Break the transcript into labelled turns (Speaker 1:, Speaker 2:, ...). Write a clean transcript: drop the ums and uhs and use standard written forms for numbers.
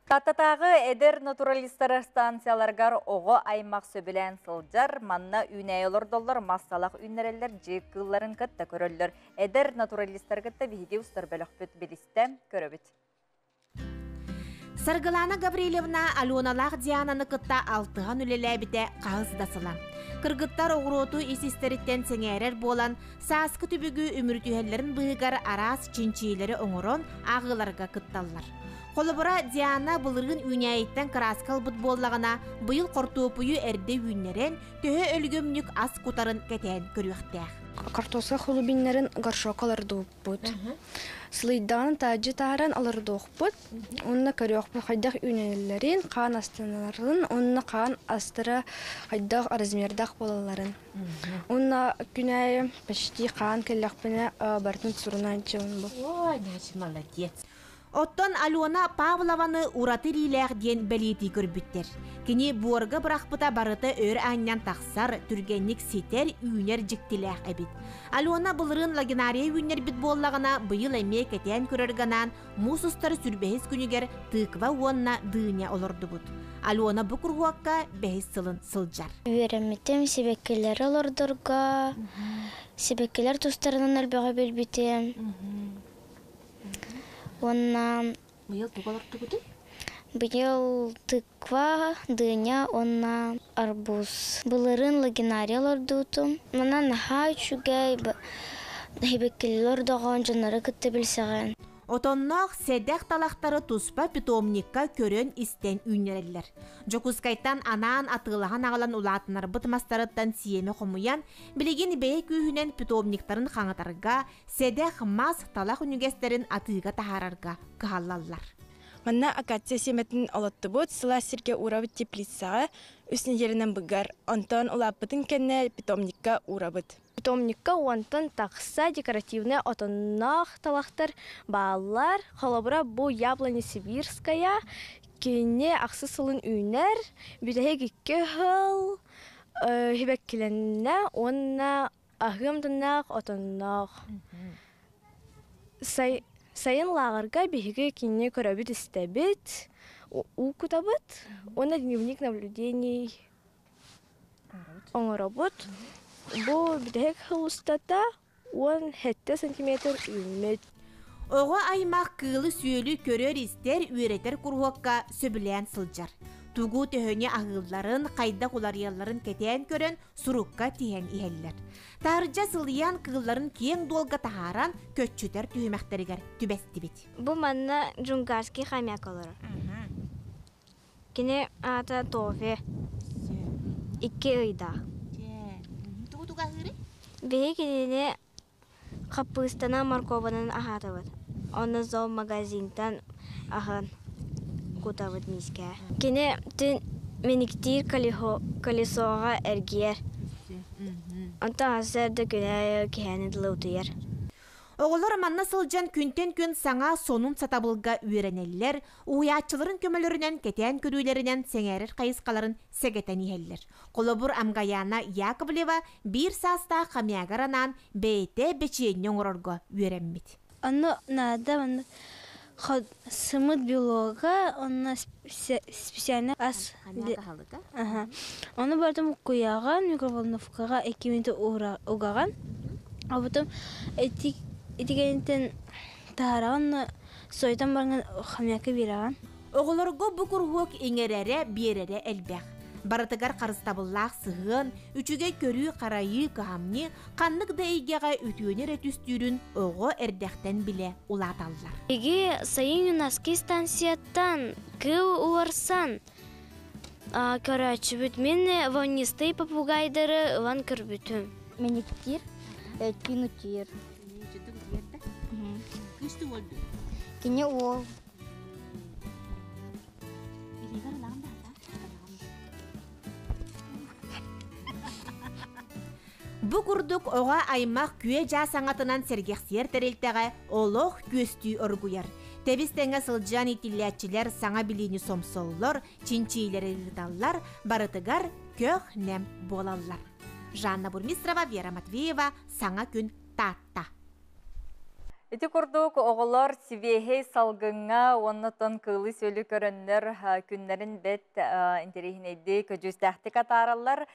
Speaker 1: Тааттатааҕы эдэр натуралистар станцияларыгар оҕо аймах сөбүлээн сылдьар, манна үүнээйи олордоллор, мас-талах үүннэрэллэр, дьиэ кыылларын кытта көрөллөр. Эдэр натуралистары кытта биһиги устар бөлөхпүт билистэ, көрөбүт.
Speaker 2: Саргылана Гаврильевна Аленалаах Диананы кытта алтыһан үлэлээбитэ хаһыс да сыла. Кыргыттар оҕуруоту ис-истэриттэн сэҥээрэр буолан, сааскы түбүгү үмүрүтүһэллэрин быыһыгар араас чинчийиилэри оҥорон ааҕыыларга кытталлар. Холобура, Диана былырыын үүнээйиттэн кырааска ылбыт буоллаҕына, быйыл хортуоппуйу эрдэ үүннэрэн, төһө өлгөмнүк ас кутарын кэтээн көрүөхтээх.
Speaker 3: Картоска хулубиннарын горшокка олордубуппут. Сылыйдаҕына таадьы тааран олордуохпут. Уонна көрүөхпүт хайдах үүнэллэрин, хаан астаналарын, уонна хаан астара хайдах размердаах буолалларын. Уонна күн аайы почти хаан кэллэхпинэ барытын сурунааччыбын бу.
Speaker 2: Ой, значит, молодец. Оттон Алена Павлованы ураты илиилээх диэн бэлиэтии көрбүттэр. Кини буорга бырахпыта барыта өр аанньан тахсар, түргэнник ситэр, үүнэр дьиктилээх эбит. Алена былырыын лагинария үүннэрбит буоллаҕына, быйыл эмиэ кэтээн көрөргө анаан муус устар сүрбэһис күнүгэр тыква уонна дыня олордубут. Алена бу куруһуокка бэһис сылын сылдьар.
Speaker 4: Үөрэммитим сибэккилэри олордорго, сибэккилэр тустарынан элбэҕи билбитим. Уонна
Speaker 2: Быйыл тугу олортугутуй?
Speaker 4: Быйыл тыква, дыня уонна арбуз. Былырыын лагинария олордубутум. Манна наһаа үчүгэй, сибэккилэр доҕоон дьоннору кытта билсэҕин.
Speaker 2: Отонноох сэдэх талахтары туспа питомникка көрөн-истэн үүннэрэллэр. Дьокуускайтан анаан атыылаһан аҕалан улаатынарбыт мастарыттан сиэмэ хомуйан, билигин бэйэ күүһүнэн питомниктарын хаҥатарга, сэдэх мас талах үнүгэстэрин атыыга таһаарарга кыһаллаллар.
Speaker 5: Манна акация сиэмэтин олоттубут, сылаас сиргэ уурабыт теплицаҕа үс нэдиэлэнэн быгар, онтон улааппытын кэннэ питомникка уурабыт.
Speaker 3: Питомникка уонтан тахса декоративнай отонноох талахтар бааллар. Холобура, бу яблоня сибирская, кини ахсыс сылын үүнэр, бүтэһик икки сыл сибэккилэннэ уонна Аһыы амтаннаах отонноох. Сай сайын лааҕырга биһиги кинини көрөбүт-истэбит, уу кутабыт уонна дневник наблюдений оҥоробут. Бу бүтэһик сыл устата 17 сантиметр үүммүт.
Speaker 2: Оҕо аймах кыылы-сүөлү көрөр-истэр, үөрэтэр куруһуокка сөбүлээн сылдьар. Тугу төһөнү аһыылларын, хайдах уларыйалларын кэтээн көрөн сурукка тиһэн иһэллэр. Таһырдьа сылыйан кыылларын киэҥ дуолга таһааран көччүтэр түһүмэхтэригэр түбэстибит.
Speaker 4: Бу манна джунгарский хомяк олорор. Кини аата Тофи. Икки ыйдаах.
Speaker 2: Тугу тугу аһыырый?
Speaker 4: Биһи кинини Хаппыыстанан, моркуобанан аһаатыбыт. Онно зоомагазинтан аһын кутабыт миискэ. Кини түн миниктиир колесоҕа эргийэр. Онтон сарсыарда күнэ киһини дылы утуйар.
Speaker 2: Оҕолор манна сылдьан күнтэн күн саҥа сонун сатабылга үөрэнэллэр, уһуйааччыларын көмөлөрүнэн кэтээн көрүүлэринэн сэҥээрэр хайысхаларын сэгэтэн иһэллэр. Холобур, Амгаяна Яковлева биир саастаах хомягар анаан бэйэтэ бэчиэнньэ оҥорорго үөрэммит.
Speaker 6: Онно наада манна сымыт белога, онно специальный ас. Ону барытын буккуйаҕын, микроволновкаҕа 2 минута угаҕын. А потом итигэнтэн таһараҕын, сойтон баран хомяка биэрэҕин.
Speaker 2: Оҕолорго бу куруһуок иҥэрэрэ, биэрэрэ элбэх. Барытыгар харыстабыллаах сыһыан, үчүгэй көрүү-харайыы, кыһамньы ханнык да эйгэҕэ үтүөнү эрэ түстүүрүн оҕо эрдэхтэн билэ улааталлар.
Speaker 4: Биһиги сайын юнарский станцияттан кыыл уларсан көрөөччүбүт. Мин волнистый попугайдары ылан көрбүтүм.
Speaker 7: Мэниктиир, түүн утуйар. Кини уол.
Speaker 2: Бу курдук оҕо аймах күө-дьаа саҥатынан сэргэхсийэр тэрилтэҕэ олох күөстүү оргуйар. Тэбис-тэҥҥэ сылдьан иитиллээччилэр саҥа билиини сомсоллор, чинчиилэри ыыталлар, барытыгар көх-нэм буолаллар. Жанна Бурмистрова, Вера Матвеева, Саҥа күн Таатта.
Speaker 1: Ити курдук оҕолор сибиэһэй салгыҥҥа уонна тон кыылы-сүөлү көрөннөр күннэрин бэрт интэриэһинэйдик, көдьүүстээхтик атаараллар.